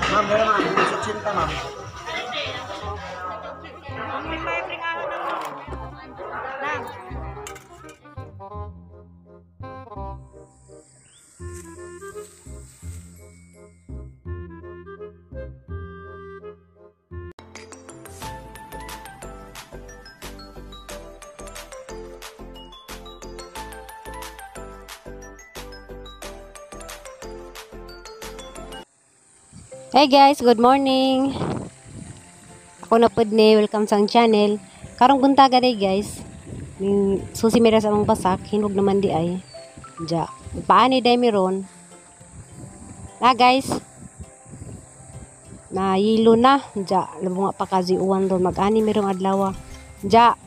Ma'am, meron ma'am. 80, ma'am. Hey guys, good morning. Ako na pud ni, welcome sa ang channel. Karong buntaga day guys. Ning susi mira sa among basak, hinog naman di ay. Ja, paani day miron. Na guys. Na yilo na, ja, labo nga pa kazi uwan ron mag-ani mirong adlaw. Ja.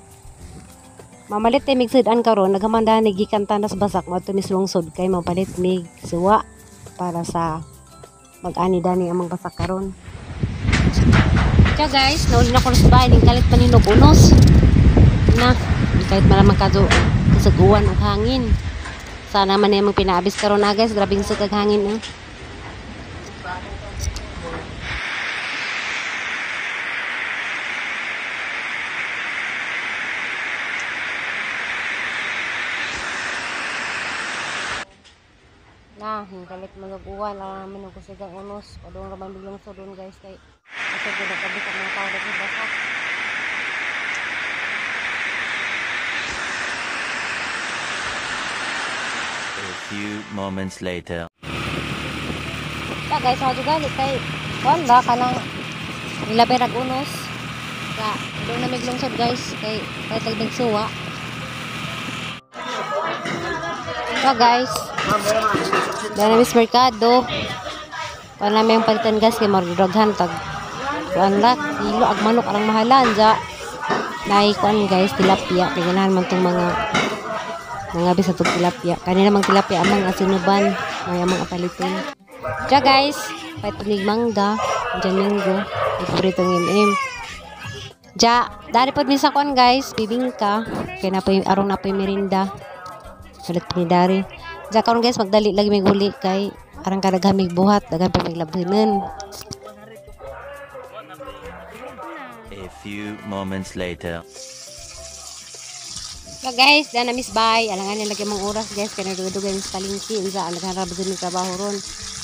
Mamalit tay mig-sudan karon, naghamanda ni gikan tanas basak mo mis lungsod kay mapalit mig suwa para sa mag-ani dani amang basak karon. Ciao guys, nauli na ko sa bahay ning kalit paninog unos. Na, kahit malamang kadto kasaguan og hangin. Sana man imong pinaabis karon na guys, grabing sugag hangin eh. Na, kalit mag-uwan lang namin og kusigang unos. Padung ra man biglang sudon guys kay kasi gud nagkabis ang mga tao dito basak. A few moments later. Ta guys, mga jugali kay kuan ba kanang nilabay rag unos. Ka padung na mig lungsod guys kay kahit nagsuwa. So guys, dahil na Miss Mercado, kuan namin yung palitan guys kay marudaghan tag kuan ra kilo ag manok arang mahalan ja. Nay kuan guys tilapia kay ganahan man tong mga bisa tong tilapia. Kanina mang tilapia amang asinuban, may amang apaliton. Ja guys, patunig mangga, dyan minggo, paboritong MM. Ja, dari pod mi sa kuan guys, bibingka, kay na poy arong na poy merinda. Salit ni dari. Ja karon guys magdali lagi mig uli kay arang kadaghan mig buhat, daghan pa mig labhinan. A few moments later. So guys, dana miss bye. Alangan ni lagi mong oras guys kay nagdugay mis palengke unsa ang naghanap gud mig trabaho ron.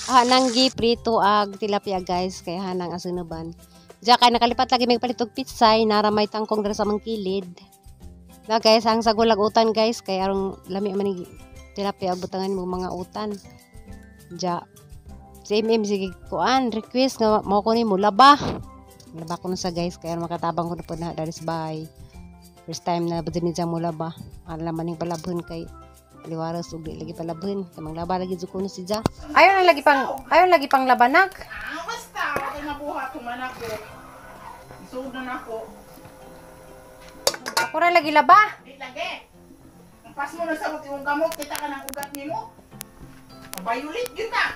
Ah, nanggi prito ag tilapia guys kay hanang asunuban. Ja kay nakalipat lagi mig palit og pitsay nara may tangkong dira sa among kilid. Na guys, ang sagulag utan guys kay arong lami man ni tilapia butangan mo mga utan. Ja si MM sige kuan request nga mao ko nimo laba. Laba ko na sa guys kay aron makatabang ko na pud na dari sa bahay. First time na bud ni mo laba. Alam man ning palabhon kay liwaras ug di lagi palabhon kay manglaba lagi jud ko si Ja. Ayaw lagi pang labanak. Ah, basta kay mabuhat man ako. Isod na nako. Ako ra lagi laba. Di lagi. Ang pas mo na sa imong gamot kita ka nang ugat nimo. Bayulit gyud na.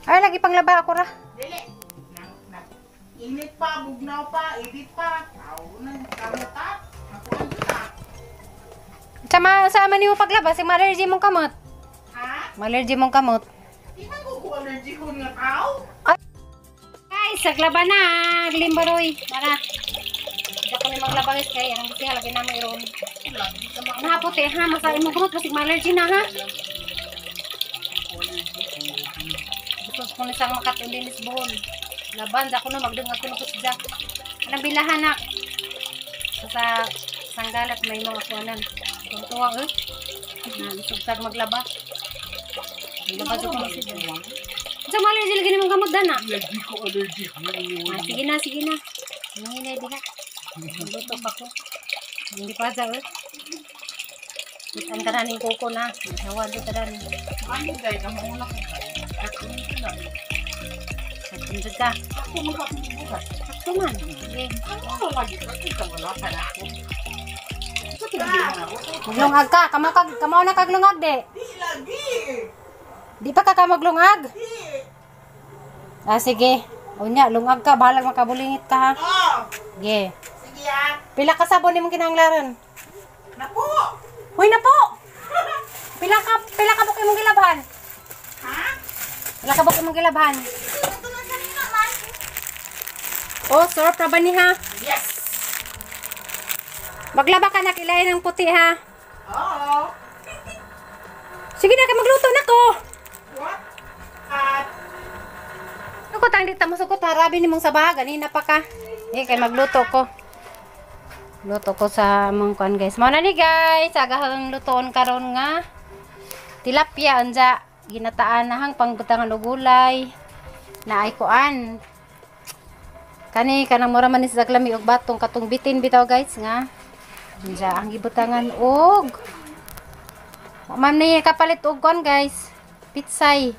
Ayaw lagi pang laba ako ra. Dili. Nang nag init pa, bugnaw pa, edit pa. Aw na kamot ta. Ako ang gyud ta. Sama sama nimo paglaba si allergy mong kamot. Ha? Allergy mong kamot. Di man ko allergy ko nga tao. Guys, saglaba na limbaroy. Para. Di ako ni maglaba guys kay ang siya lagi na mo iron. Nahapot eh ha, masa imong kamot basig ma-allergy na ha. Gusto ko ni sang makat linis buhol. Laban ako na magdungag ko na siya. Anang bilahan nak. Sa sanggalat may mga kuanan. Tuwa eh. Na isugtag maglaba. Maglaba jud ko siya. Sa ma-allergy lagi nimong kamot dana. Lagi ko allergy. Ah, sige na, sige na. Nanginay diha. Luto pa ko. Hindi pa sa eh. Ang tanan ning kuko na. Hawa do tanan. Ano dai ka mo na ko. Sakto ka. Ako mo ka buhat. Sakto man. Sige. Ano lagi ka kita wala ka na ako. Maglungag ka. Kamaw na kaglungag de. Di lagi. Di pa ka maglungag? Di. Ah, sige. Unya, lungag ka. Bahalag makabulingit ka ha. Oh. Sige. Sige ah. Pila ka sabon nimong kinahanglaran? Napo. Huy na po. Pila ka buk imong gilabhan? Ha? Pila ka buk imong gilabhan? Ito na kanina. Oh, sarap na ba ni ha? Yes! Maglaba ka na kilayan ng puti ha. Oo. Sige na, kay magluto na ko. What? At Sukot ang dita mo sukot harabi ni mong sabaha ganina pa ka. Eh kay magluto ko. Luto ko sa among kuan guys. Mao na ni guys, agahang lutoon karon nga tilapia anja ginataan na hang pangbutangan og gulay na ay kuan. Kani kanang mura man ni sa lami og batong katong bitin bitaw guys nga. Anja ang gibutangan og ma'am ni kapalit og kuan guys. Pitsay.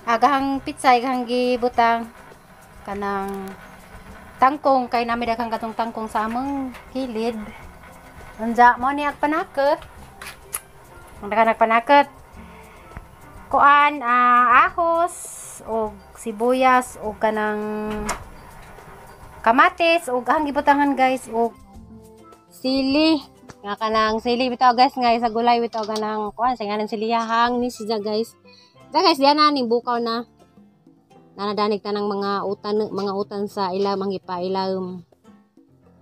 Agahang pitsay agahang gibutang kanang tangkong kay nami daghang katong tangkong sa among kilid. Unja mo ni ag panakot. Ang daghan nagpanakot. Kuan ahos og sibuyas og kanang kamatis og ang gibutangan guys og Sili. Nga kanang sili bitaw guys nga sa gulay bitaw kanang kuan sa ngalan siliyahang ni siya guys. Da guys diyan na ning bukaw na. Nanadanig tanang mga utan sa ilam ang ipailam.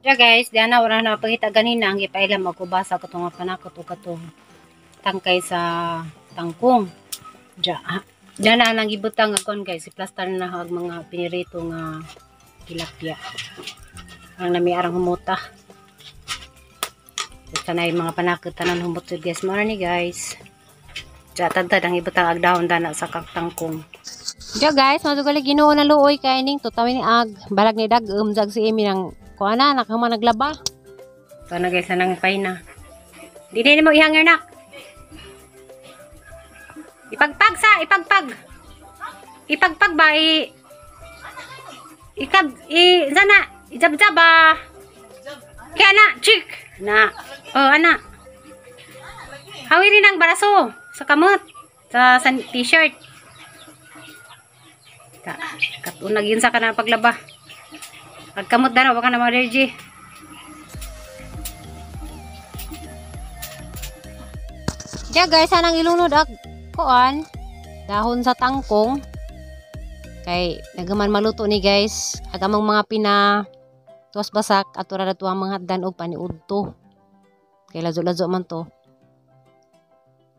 Ja guys, diyan na wala na pangita ganina ang ipailam og ubasa katong nga panakot og katong tangkay sa tangkong. Ja, diyan na nang gibutang akon guys, i-plaster na og mga pinirito nga tilapia. Ang nami arang humuta. Tanay mga panakot tanan humot jud guys, mao ni guys. Ja tadtad ang ibutang ag dahon dana sa tangkong. Ja guys, madugali Ginoo na luoy kay ning tutawin ni ag balag ni dag-um jag si Amy nang kuan na nakama naglaba. Ito na guys, anang pay na. Di na mo ihanger nak. Ipagpag sa, ipagpag. Ipagpag ba i ikab i sana ijab-jab ba. Kaya na, chick. Na. Oh, ana. Hawirin ang baraso sa kamot sa t-shirt. Ta, katunag yun sa kanang paglaba. Pagkamot na, baka na ma-allergy. Ja guys, anang ilunod ag kuan dahon sa tangkong. Kay nagaman maluto ni guys, ag among mga pina tuwas basak ato ra tuang mga hatdan og paniudto. Kay lazo-lazo man to.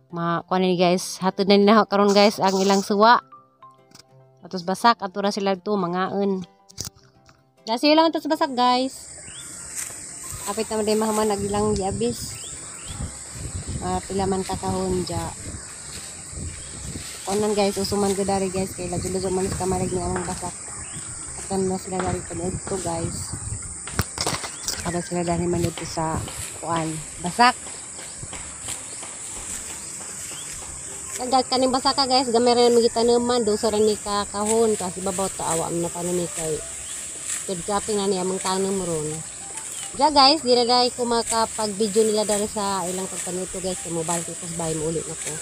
Ma kuan ni guys, hatod na nila karon guys ang ilang suwa. Atos basak ato ra sila to mangaon. Dasi lang atos basak guys. Apit naman din mahaman ag ilang giabis. Pila man kakahon ja. Kunan guys, usuman ko dari guys kay lazo-lazo man sa kamalig ni among basak. Atan na sila dari paniudto guys. Para sila dari manudto sa kuan basak. Guys, kaning basak ka guys, gamay ra man gitaneman do sa ni kakahon kasi babaw ta awa man na tanom ni kay good cropping na niya among tanom ron. Ja guys, di na dai ko makapag-video nila dari sa ilang pagpanuto guys, kay mobile ko sa bahay mo ulit na ko.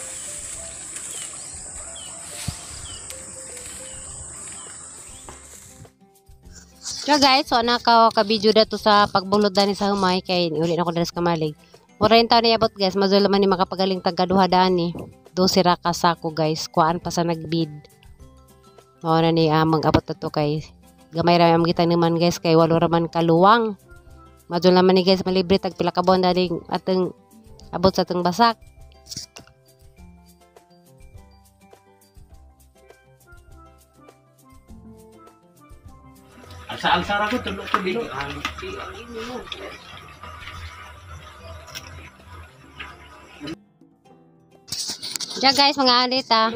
Ja guys, so na ka video dato sa pagbulod dani sa humay kay uli na ko diri sa kamalig. Mura yung taon niabot guys, mazul man ni makapagaling tagkaduha dani. 12 ra ka sako guys, kuan pa sa nagbid. Mao na ni amang abot to kay gamay ra am gitaniman guys kay walo ra man kaluwang. Madul naman ni guys malibre tag pila ka buwan daling ateng abot sa ateng basak. Alsa-alsa ra ko tulo ko dilo. Ja guys, mga alit ah.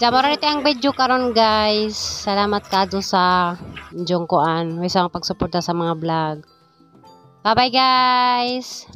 Ja mao ra ang video karon guys. Salamat kaadto sa inyong kuan, may sa pagsuporta sa mga vlog. Bye bye guys.